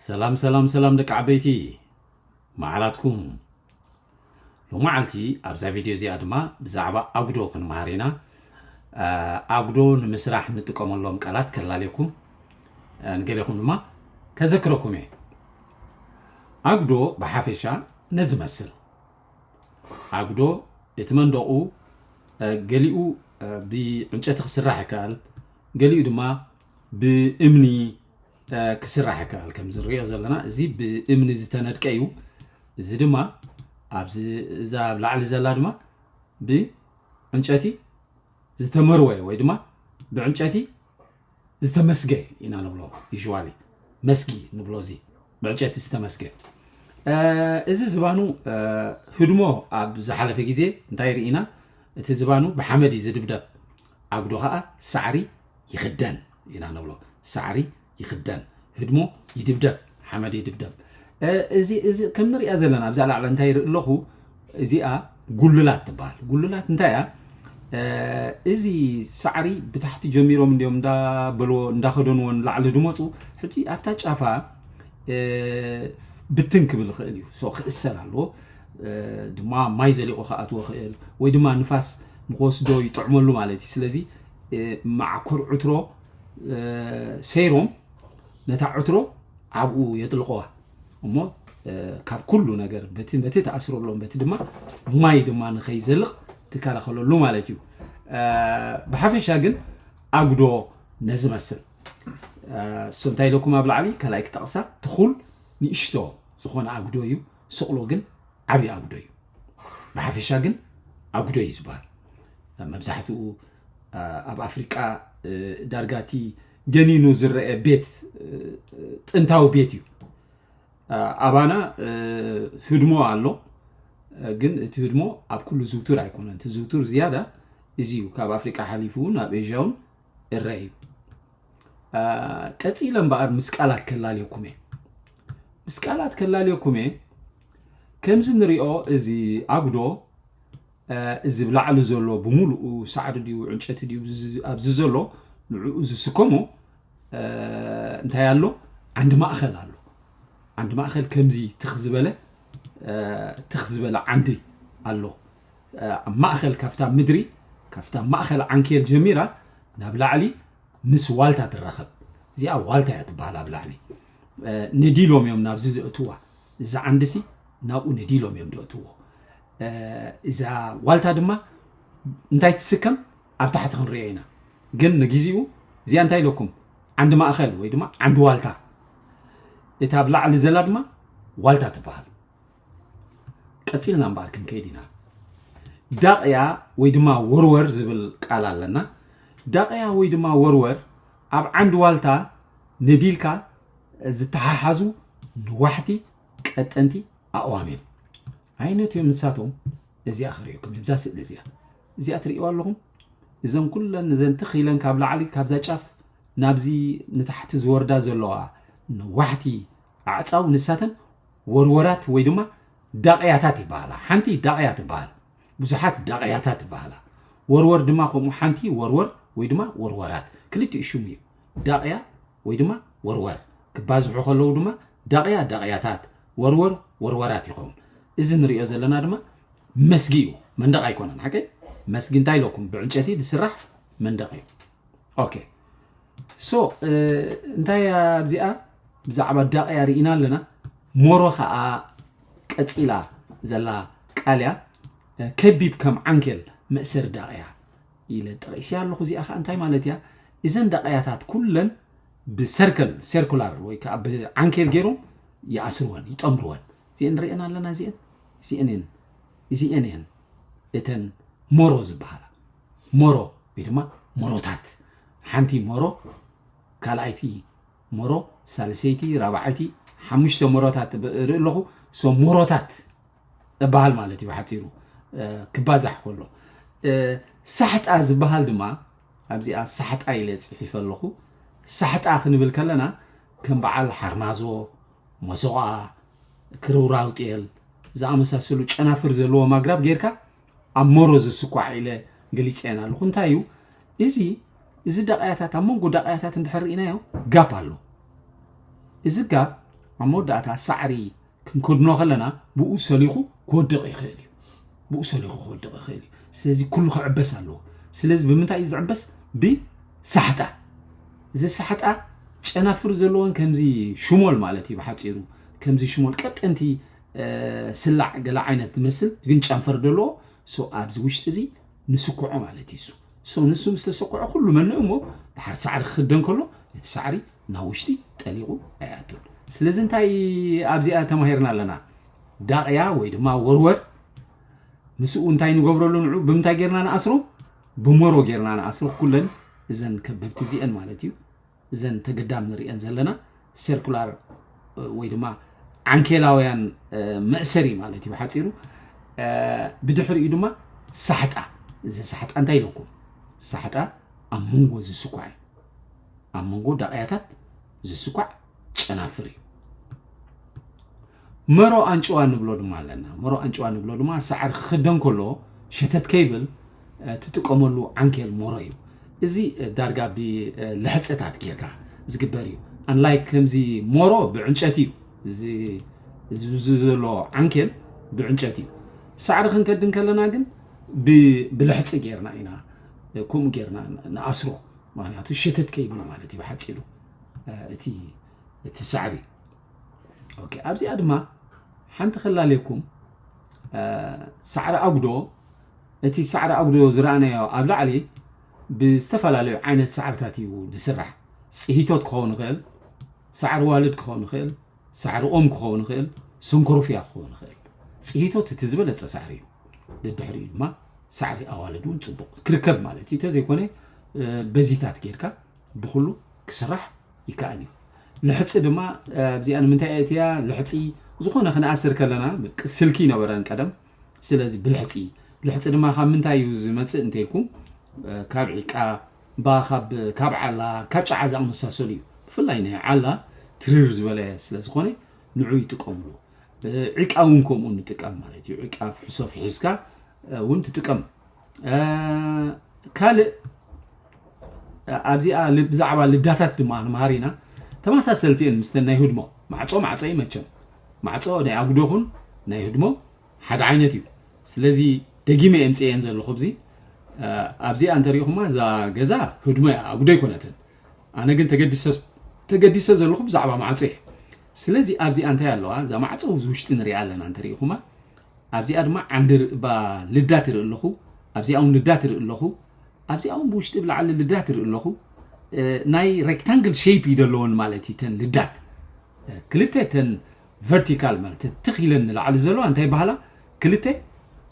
ሰላም ሰላም ሰላም ደቂ ዓበይቲ፣ መዓላትኩም። ሎመዓልቲ ኣብዛ ቪድዮ እዚኣ ድማ ብዛዕባ ኣጉዶ ክንመሃር ኢና። ኣጉዶ ንምስራሕ እንጥቀመሎም ቃላት ከላልየኩም፣ ንገሌኹም ድማ ከዘክረኩም እየ። ኣጉዶ ብሓፈሻ ነዚ መስል። ኣጉዶ እቲ መንደቑ ገሊኡ ብዕንጨቲ ክስራሕ ይከኣል፣ ገሊኡ ድማ ብእምኒ ክስራሕ ይከኣል። ከምዚ ንሪኦ ዘለና እዚ ብእምኒ ዝተነድቀ እዩ። እዚ ድማ ኣብዚ እዛ ኣብ ላዕሊ ዘላ ድማ ብዕንጨቲ ዝተመርወ ወይ ድማ ብዕንጨቲ ዝተመስገ ኢና ንብሎ። Usually መስጊ ንብሎ፣ እዚ ብዕንጨቲ ዝተመስገ። እዚ ዝባኑ ህድሞ ኣብ ዝሓለፈ ግዜ እንታይ ርኢና? እቲ ዝባኑ ብሓመድ እዩ ዝድብደብ፣ ኣጉዶ ከዓ ሳዕሪ ይኽደን ኢና ንብሎ። ሳዕሪ ይኽደን፣ ህድሞ ይድብደብ፣ ሓመድ ይድብደብ። እዚ እዚ ከም ንሪኣ ዘለና ኣብዛ ላዕሊ እንታይ ይርኢ ኣለኹ? እዚኣ ጉልላት ትበሃል። ጉልላት እንታይ እያ? እዚ ሳዕሪ ብታሕቲ ጀሚሮም እንዲዮም እንዳበልዎ እንዳኸደንዎ ንላዕሊ ድመፁ። ሕጂ ኣብታ ጫፋ ብትን ክብል ይኽእል እዩ። ሶ ክእሰር ኣለዎ። ድማ ማይ ዘሊቑ ክኣትዎ ይኽእል ወይ ድማ ንፋስ ንክወስዶ ይጥዕመሉ ማለት እዩ። ስለዚ ማዕኮር ዕትሮ ሰይሮም ነታ ዕትሮ ኣብኡ የጥልቕዋ እሞ ካብ ኩሉ ነገር በቲ በቲ ተኣስረሎም በቲ ድማ ማይ ድማ ንኸይዘልቕ ትከላኸለሉ ማለት እዩ። ብሓፈሻ ግን ኣጉዶ ነዚ መስል። እሱ እንታይ ኢለኩም ኣብ ላዕሊ ካልኣይ ክጠቕሳ ትኹል ንእሽቶ ዝኾነ ኣጉዶ እዩ። ስቕሎ ግን ዓብዪ ኣጉዶ እዩ። ብሓፈሻ ግን ኣጉዶ እዩ ዝበሃል። መብዛሕትኡ ኣብ ኣፍሪቃ ዳርጋቲ ገኒኑ ዝረአ ቤት ጥንታዊ ቤት እዩ። ኣባና ህድሞ ኣሎ፣ ግን እቲ ህድሞ ኣብ ኩሉ ዝውቱር ኣይኮነን። እቲ ዝውቱር ዝያዳ እዚ እዩ። ካብ ኣፍሪቃ ሓሊፉ እውን ኣብ ኤዥያ እውን እረ እዩ። ቀፂለ እምበኣር ምስ ቃላት ከላልየኩም እየ። ምስ ቃላት ከላልየኩም እየ። ከምዚ ንሪኦ እዚ ኣጉዶ እዚ ብላዕሊ ዘሎ ብምሉኡ ሳዕሪ ድዩ ዕንጨቲ ድዩ ኣብዚ ዘሎ ንዕኡ ዝስከሞ እንታይ ኣሎ? ዓንዲ ማእኸል ኣሎ። ዓንዲ ማእኸል ከምዚ ትኽ ዝበለ ትኽ ዝበለ ዓንዲ ኣሎ። ኣብ ማእኸል ካብታ ምድሪ ካብታ ማእኸል ዓንኬል ጀሚራ ናብ ላዕሊ ምስ ዋልታ ትራኸብ። እዚኣ ዋልታ እያ ትበሃል። ኣብ ላዕሊ ነዲሎም እዮም ናብዚ ዘእትዋ። እዚ ዓንድሲ ናብኡ ነዲሎም እዮም ዘእትዎ። እዛ ዋልታ ድማ እንታይ ትስከም ኣብ ታሕቲ ክንሪኦ ኢና። ግን ንግዜኡ እዚኣ እንታይ ኢለኩም? ዓንዲ ማእኸል ወይ ድማ ዓንዲ ዋልታ። እታ ኣብ ላዕሊ ዘላ ድማ ዋልታ ትበሃል። ቀፂልና እምበኣር ክንከይድ ኢና። ዳቕያ ወይ ድማ ወርወር ዝብል ቃል ኣለና። ዳቕያ ወይ ድማ ወርወር ኣብ ዓንዲ ዋልታ ነዲልካ ዝተሓሓዙ ነዋሕቲ ቀጠንቲ ኣእዋም እዮም። ዓይነት እዮም ንሳቶም? እዚኣ ክርእየኩም እዛ ስእሊ እዚኣ እዚኣ ትርእይዋ ኣለኹም። እዘን ኩለን እዘን ትኽ ኢለን ካብ ላዕሊ ካብዛ ጫፍ ናብዚ ንታሕቲ ዝወርዳ ዘለዋ ነዋሕቲ ኣዕፃው ንሳተን ወርወራት ወይ ድማ ዳቕያታት ይበሃላ። ሓንቲ ዳቕያ ትበሃል፣ ብዙሓት ዳቕያታት ትበሃላ። ወርወር ድማ ከምኡ ሓንቲ ወርወር ወይ ድማ ወርወራት ክልቲኡ ሽሙ እዩ። ዳቕያ ወይ ድማ ወርወር ክባዝሑ ከለዉ ድማ ዳቕያ ዳቕያታት፣ ወርወር ወርወራት ይኸውን። እዚ ንሪኦ ዘለና ድማ መስጊ እዩ፣ መንደቕ ኣይኮነን። ሓቀይ መስጊ እንታይ ኢለኩም ብዕንጨቲ ዝስራሕ መንደቕ እዩ። ኦኬ ሶ እንታይ ኣብዚኣ ብዛዕባ ዳቕያ ርኢና ኣለና። ሞሮ ከዓ ቀፂላ ዘላ ቃልያ ከቢብ ከም ዓንኬል መእሰሪ ዳቕያ ኢለ ጠቒሰ ኣለኹ። እዚኣ ከዓ እንታይ ማለት እያ? እዘን ዳቕያታት ኩለን ብሰርክል ሴርኩላር ወይ ከዓ ብዓንኬል ገይሮም ይኣስርወን ይጠምርወን። እዚአን ንሪአን ኣለና። እዚአን እዚአን እየን እዚአን እየን እተን ሞሮ ዝበሃላ። ሞሮ ወይ ድማ ሞሮታት፣ ሓንቲ ሞሮ፣ ካልኣይቲ ሞሮ፣ ሳልሰይቲ፣ ራብዓይቲ፣ ሓሙሽተ ሞሮታት ርኢ ኣለኹ። ሶ ሞሮታት እበሃል ማለት እዩ ብሓፂሩ ክባዛሕ ከሎ። ሳሕጣ ዝበሃል ድማ ኣብዚኣ ሳሕጣ ኢለ ፅሒፈ ኣለኹ። ሳሕጣ ክንብል ከለና ከም በዓል ሓርማዞ፣ መሰቋ፣ ክርውራው ጤል ዝኣመሳሰሉ ጨናፍር ዘለዎም ኣግራብ ጌርካ ኣብ ሞሮ ዝስኳዕ ኢለ ገሊፀ ኣለኹ። እንታይ እዩ እዚ? እዚ ዳቕያታት ኣብ መንጎ ዳቕያታት እንድሕር ርኢናዮ ጋፕ ኣሎ። እዚ ጋፕ ኣብ መወዳእታ ሳዕሪ ክንከድኖ ከለና ብኡ ሰሊኹ ክወድቕ ይኽእል እዩ። ብኡ ሰሊኹ ክወድቕ ይኽእል እዩ። ስለዚ ኩሉ ክዕበስ ኣለዎ። ስለዚ ብምንታይ እዩ ዝዕበስ? ብሳሕጣ። እዚ ሳሕጣ ጨናፍር ዘለዎን ከምዚ ሽሞል ማለት እዩ ብሓፂሩ። ከምዚ ሽሞል ቀጠንቲ ስላዕ ገለ ዓይነት ዝመስል ግን ጨንፈር ዘለዎ። ሶ ኣብዚ ውሽጢ እዚ ንስኩዖ ማለት እዩ። ሶ ንሱ ምስ ተሰኩዖ ኩሉ መን እሞ ድሓር ሳዕሪ ክክደን ከሎ እቲ ሳዕሪ ናብ ውሽጢ ጠሊቑ ኣይኣቱን። ስለዚ እንታይ ኣብዚኣ ተማሂርና ኣለና? ዳቕያ ወይ ድማ ወርወር ምስኡ እንታይ ንገብረሉ ንዑ ብምንታይ ጌርና ንኣስሮ? ብመሮ ጌርና ንኣስሮ። ኩለን እዘን ከበብቲ እዚአን ማለት እዩ። እዘን ተገዳም ንሪአን ዘለና ሰርኩላር ወይ ድማ ዓንኬላውያን መእሰሪ ማለት እዩ ብሓፂሩ። ብድሕሪኡ ድማ ሳሕጣ። እዚ ሳሕጣ እንታይ ኢለኩም? ሳሕጣ ኣብ መንጎ ዝስኳዕ እዩ። ኣብ መንጎ ዳቕያታት ዝስኳዕ ጨናፍር እዩ። መሮ ኣንጭዋ ንብሎ ድማ ኣለና። መሮ ኣንጭዋ ንብሎ ድማ ሳዕሪ ክክደን ከሎ ሸተት ከይብል ትጥቀመሉ ዓንኬል መሮ እዩ። እዚ ዳርጋ ብልሕፅታት ጌርካ ዝግበር እዩ። ኣንላይክ ከምዚ መሮ ብዕንጨት እዩ። እዚ ዘሎ ዓንኬል ብዕንጨት እዩ። ሳዕሪ ክንከድን ከለና ግን ብልሕፂ ጌርና ኢና፣ ከምኡ ጌርና ንኣስሮ። ምክንያቱ ሸተት ከይብል ማለት እዩ ብሓፂሩ እቲ ሳዕሪ። ኣብዚኣ ድማ ሓንቲ ከላለየኩም፣ ሳዕሪ ኣጉዶ፣ እቲ ሳዕሪ ኣጉዶ ዝረኣናዮ ኣብ ላዕሊ ብዝተፈላለዩ ዓይነት ሳዕርታት እዩ ዝስራሕ። ፅሂቶት ክኸውን ይኽእል፣ ሳዕሪ ዋልድ ክኸውን ይኽእል፣ ሳዕሪ ኦም ክኸውን ይኽእል፣ ሰንኮሮፍያ ክኸውን ይኽእል። ፅሂቶት እቲ ዝበለፀ ሳዕሪ እዩ። ደድሕሪኡ ድማ ሳዕሪ ኣዋልድ እውን ፅቡቕ ክርከብ ማለት እዩ። እንተዘይኮነ በዚታት ጌርካ ብኩሉ ክስራሕ ይከኣል እዩ። ልሕፂ ድማ ኣብዚኣ ንምንታይ እያ እትያ ልሕፂ ዝኾነ ክንኣስር ከለና ስልኪ ነበረን ቀደም። ስለዚ ብልሕፂ፣ ልሕፂ ድማ ካብ ምንታይ እዩ ዝመፅእ እንተልኩም ካብ ዒቃ ባ ካብ ዓላ ካብ ጫዓ ዝኣመሳሰሉ እዩ። ብፍላይ ናይ ዓላ ትርር ዝበለ ስለዝኾነ ንዑ ይጥቀምሉ። ዒቃ እውን ከምኡ ንጥቀም ማለት እዩ። ዒቃ ፍሕሶ ፍሒዝካ እውን ትጥቀም። ካልእ ኣብዚኣ ብዛዕባ ልዳታት ድማ ንመሃር ኢና። ተመሳሰልቲ እየን ምስተን ናይ ህድሞ። ማዕፆ ማዕፆ እዩ መቸም። ማዕፆ ናይ ኣጉዶ ኹን ናይ ህድሞ ሓደ ዓይነት እዩ። ስለዚ ደጊመ የምፅኤን ዘለኹ ኣብዚ ኣብዚኣ እንተሪኢኹማ እዛ ገዛ ህድሞ እያ፣ ኣጉዶ ኣይኮነትን። ኣነ ግን ተገዲሰ ዘለኹ ብዛዕባ ማዕፆ እየ። ስለዚ ኣብዚኣ እንታይ ኣለዋ? እዛ ማዕፆ እዚ ውሽጢ ንሪኣ ኣለና እንተሪኢኹማ ኣብዚኣ ድማ ዓንዲ ባ ልዳት ይርኢ ኣለኹ። ኣብዚኣ እውን ልዳት ይርኢ ኣለኹ። ኣብዚኣ እውን ብውሽጢ ብላዕሊ ልዳት ይርኢ ኣለኹ። ናይ ሬክታንግል ሼፕ እዩ ዘለወን ማለት እዩ። ተን ልዳት ክልተ ተን ቨርቲካል ማለት ትኽ ኢለን ንላዕሊ ዘለዋ እንታይ ይበሃላ? ክልተ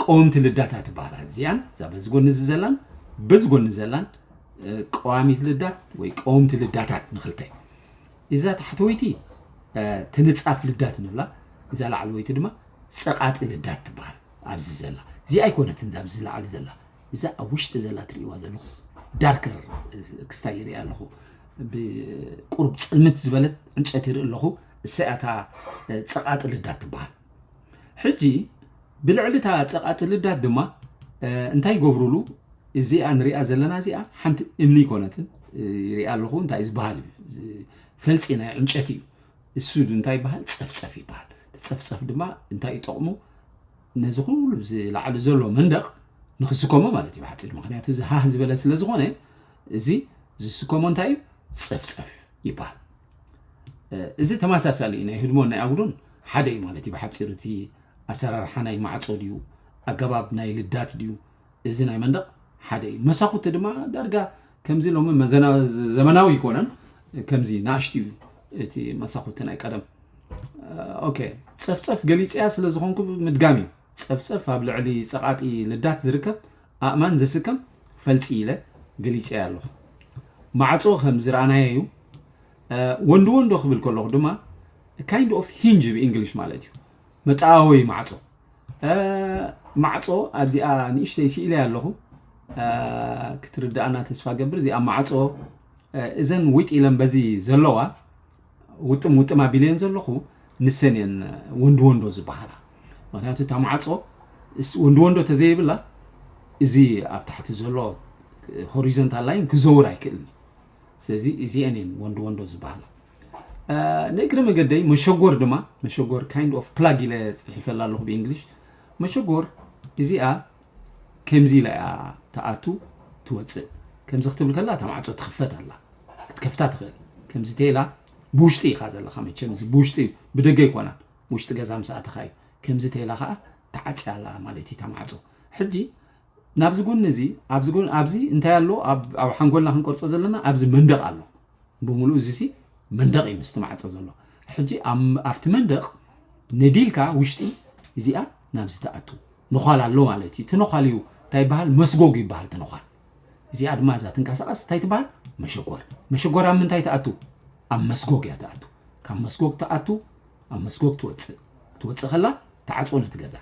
ቀወምቲ ልዳታት ይበሃላ። እዚኣን እዛ በዚ ጎኒ እዚ ዘላን በዚ ጎኒ ዘላን ቀዋሚት ልዳት ወይ ቀወምቲ ልዳታት ንክልተ። እዛ ታሕተወይቲ ተነጻፍ ልዳት ንብላ፣ እዛ ላዕለወይቲ ድማ ጸቓጢ ልዳት ትበሃል። ኣብዚ ዘላ እዚኣ ኣይኮነትን፣ እዛ ኣብዚ ላዕሊ ዘላ፣ እዛ ኣብ ውሽጢ ዘላ ትርእይዋ ዘለኹ ዳርከር ክስታይ ይርኢ ኣለኹ። ብቁሩብ ጽልምት ዝበለት ዕንጨት ይርኢ ኣለኹ። እሰያታ ጸቓጢ ልዳት ትበሃል። ሕጂ ብልዕሊ እታ ጸቓጢ ልዳት ድማ እንታይ ይገብሩሉ? እዚኣ ንሪኣ ዘለና እዚኣ ሓንቲ እምኒ ኣይኮነትን። ይሪኣ ኣለኹ እንታይ እዩ ዝበሃል እዩ። ፈልፂ ናይ ዕንጨት እዩ። እሱ እንታይ ይበሃል? ፀፍፀፍ ይበሃል። እቲ ፀፍፀፍ ድማ እንታይ እዩ ጠቕሙ? ነዚ ኩሉ ዝላዕሊ ዘሎ መንደቕ ንክስከሞ ማለት እዩ ብሓፂር። ምክንያቱ እዚ ሃህ ዝበለ ስለ ዝኾነ እዚ ዝስከሞ እንታይ እዩ? ፀፍፀፍ ይበሃል። እዚ ተመሳሳሊ እዩ። ናይ ህድሞን ናይ ኣጉዶን ሓደ እዩ ማለት እዩ ብሓፂሩ። እቲ ኣሰራርሓ ናይ ማዕፆ ድዩ፣ ኣገባብ ናይ ልዳት ድዩ፣ እዚ ናይ መንደቕ ሓደ እዩ። መሳኹቲ ድማ ዳርጋ ከምዚ ሎሚ ዘመናዊ ይኮነን፣ ከምዚ ንኣሽቱ እዩ እቲ መሳኹቲ ናይ ቀደም። ኦኬ፣ ፀፍፀፍ ገሊፅያ ስለ ዝኾንኩ ምድጋም እዩ። ፀፍፀፍ ኣብ ልዕሊ ፀቓጢ ልዳት ዝርከብ ኣእማን ዘስከም ፈልፂ ኢለ ገሊፅያ ኣለኹ። ማዕፆ ከም ዝረኣናዮ እዩ። ወንዲ ወንዶ ክብል ከለኹ ድማ kind of hinge ብእንግሊሽ ማለት እዩ። መጠኣወይ ማዕፆ። ማዕፆ ኣብዚኣ ንእሽተይ ስኢለ ኣለኹ። ክትርዳእና ተስፋ ገብር። እዚኣ ማዕፆ እዘን ውጥ ኢለን በዚ ዘለዋ ውጥም ውጥም ኣቢለየን ዘለኹ ንሰን እየን ወንዲ ወንዶ ዝበሃላ። ምክንያቱ እታ ማዕፆ ወንዲ ወንዶ ተዘይብላ እዚ ኣብ ታሕቲ ዘሎ ሆሪዞንታል ላይን ክዘውር ኣይክእልን። ስለዚ እዚአን እየን ወንዲ ወንዶ ዝበሃላ። ንእግሪ መገደይ መሸጎር ድማ፣ መሸጎር kind of plug ኢለ ጽሒፈላ ኣለኹ ብእንግሊሽ። መሸጎር እዚኣ ከምዚ ኢላ እያ ትኣቱ ትወፅእ። ከምዚ ክትብል ከላ እታ ማዕፆ ትኽፈት ኣላ፣ ክትከፍታ ትኽእል። ከምዚ ተላ ብውሽጢ ኢኻ ዘለኻ፣ መቸም እዚ ብውሽጢ እዩ፣ ብደገ ኣይኮናን። ውሽጢ ገዛ ምስ ኣተኻ እዩ። ከምዚ ተላ ከዓ ተዓፅያ ኣላ ማለት እዩ እታ ማዕፆ። ሕጂ ናብዚ ጎኒ እዚ፣ ኣብዚ ጎኒ፣ ኣብዚ እንታይ ኣሎ? ኣብ ሓንጎልና ክንቀርፆ ዘለና ኣብዚ መንደቕ ኣሎ። ብምሉኡ እዚ ሲ መንደቕ እዩ ምስቲ ማዕፆ ዘሎ። ሕጂ ኣብቲ መንደቕ ነዲልካ ውሽጢ እዚኣ ናብዚ ትኣቱ ነዃል ኣሎ ማለት እዩ። እቲ ነዃል እዩ እንታይ ይበሃል? መስጎግ ይበሃል። እቲ ነዃል እዚኣ ድማ እዛ ትንቀሳቐስ እንታይ ትበሃል? መሸጎር። መሸጎር ኣብ ምንታይ ትኣቱ? ኣብ መስጎግ እያ ትኣቱ። ካብ መስጎግ ትኣቱ፣ ኣብ መስጎግ ትወፅእ። ክትወፅእ ከላ ትዓፅዎ ነቲ ገዛ፣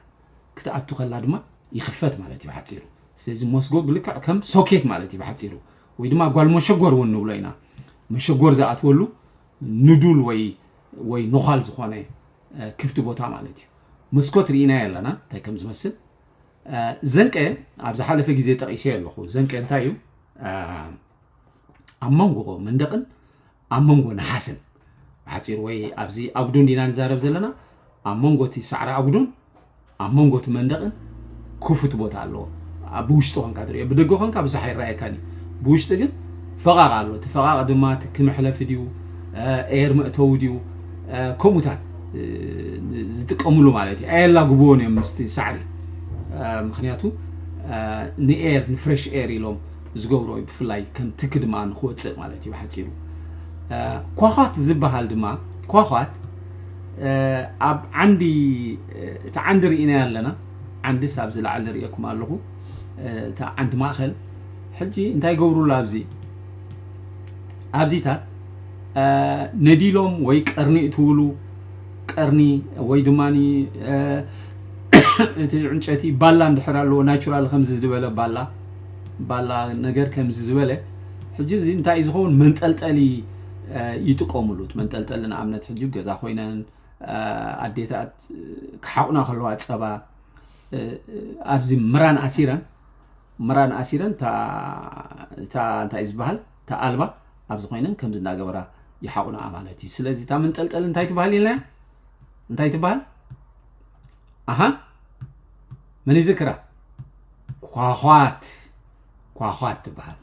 ክትኣቱ ከላ ድማ ይኽፈት ማለት እዩ ብሓፂሩ። ስለዚ መስጎግ ልክዕ ከም ሶኬት ማለት እዩ ብሓፂሩ፣ ወይ ድማ ጓል መሸጎር እውን ንብሎ ኢና። መሸጎር ዝኣትወሉ ንዱል ወይ ወይ ነዃል ዝኾነ ክፍቲ ቦታ ማለት እዩ። መስኮት ርኢናዮ ኣለና እንታይ ከም ዝመስል። ዘንቀ ኣብ ዝሓለፈ ግዜ ጠቒሰ ኣለኹ። ዘንቀ እንታይ እዩ? ኣብ መንጎ መንደቕን ኣብ መንጎ ነሓስን፣ ብሓፂሩ ወይ ኣብዚ ኣጉዶ እንዲና ንዛረብ ዘለና፣ ኣብ መንጎ እቲ ሳዕሪ ኣጉዶን ኣብ መንጎ እቲ መንደቕን ክፉት ቦታ ኣለዎ። ኣብ ብውሽጢ ኮንካ ትሪኦ፣ ብደገ ኮንካ ብዙሕ ኣይረኣየካን እዩ። ብውሽጢ ግን ፈቓቕ ኣሎ። እቲ ፈቓቕ ድማ ትኪ መሕለፊ ድዩ፣ ኤር መእተዊ ድዩ፣ ከምኡታት ዝጥቀምሉ ማለት እዩ። ኣየላግብዎን እዮም ምስቲ ሳዕሪ። ምክንያቱ ንኤር፣ ንፍሬሽ ኤር ኢሎም ዝገብሮ እዩ፣ ብፍላይ ከም ትኪ ድማ ንክወፅእ ማለት እዩ ብሓፂሩ። ኳኳት ዝበሃል ድማ፣ ኳኳት ኣብ ዓንዲ፣ እቲ ዓንዲ ርኢናዮ ኣለና። ዓንድስ ኣብዚ ላዕሊ ርእየኩም ኣለኹ፣ እቲ ዓንዲ ማእኸል። ሕጂ እንታይ ይገብሩሉ ኣብዚ? ኣብዚታት ነዲሎም ወይ ቀርኒ እትውሉ፣ ቀርኒ ወይ ድማ እቲ ዕንጨቲ ባላ እንድሕር ኣለዎ፣ ናቹራል ከምዚ ዝበለ ባላ፣ ባላ ነገር ከምዚ ዝበለ። ሕጂ እዚ እንታይ እዩ ዝኸውን? መንጠልጠሊ ይጥቀሙሉ። እቲ መንጠልጠሊ ንኣብነት ሕጂ ገዛ ኮይነን ኣዴታት ክሓቑና ከለዋ ፀባ ኣብዚ ምራን ኣሲረን፣ ምራን ኣሲረን እታ እንታይ ዝበሃል፣ እታ ኣልባ ኣብዚ ኮይነን ከምዚ እናገበራ ይሓቑና ማለት እዩ። ስለዚ እታ መንጠልጠሊ እንታይ ትበሃል ኢልና? እንታይ ትበሃል? ኣሃ፣ መን ይዝክራ? ኳኳት፣ ኳኳት ትበሃል።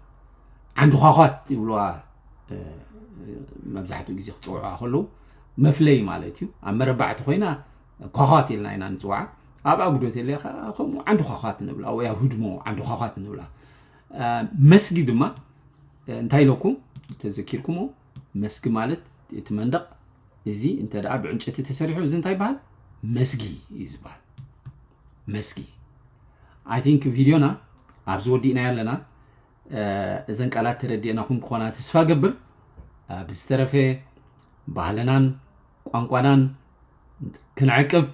ዓንዲ ኳኳት ይብልዋ መብዛሕትኡ ግዜ ክፅውዑዋ ከለዉ፣ መፍለይ ማለት እዩ። ኣብ መረባዕቲ ኮይና ኳኳት ኢልና ኢና ንፅውዓ። ኣብ ኣጉዶ ተለያ ከዓ ከምኡ ዓንዲ ኳኳት ንብላ፣ ወይ ኣብ ህድሞ ዓንዲ ኳኳት ንብላ። መስጊ ድማ እንታይ ኢለኩም ተዘኪርኩሞ? መስጊ ማለት እቲ መንደቕ እዚ እንተ ደኣ ብዕንጨቲ ተሰሪሑ፣ እዚ እንታይ ይበሃል? መስጊ እዩ ዝበሃል። መስጊ። I think ቪድዮና ኣብዚ ወዲእና ኣለና። እዘን ቃላት ተረዲእናኹም ክኾና ተስፋ ገብር። ብዝተረፈ ባህልናን ቋንቋናን ክንዕቅብ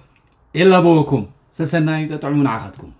የላበወኩም። ሰሰናዩ፣ ጠጥዕሙ ንዓኻትኩም።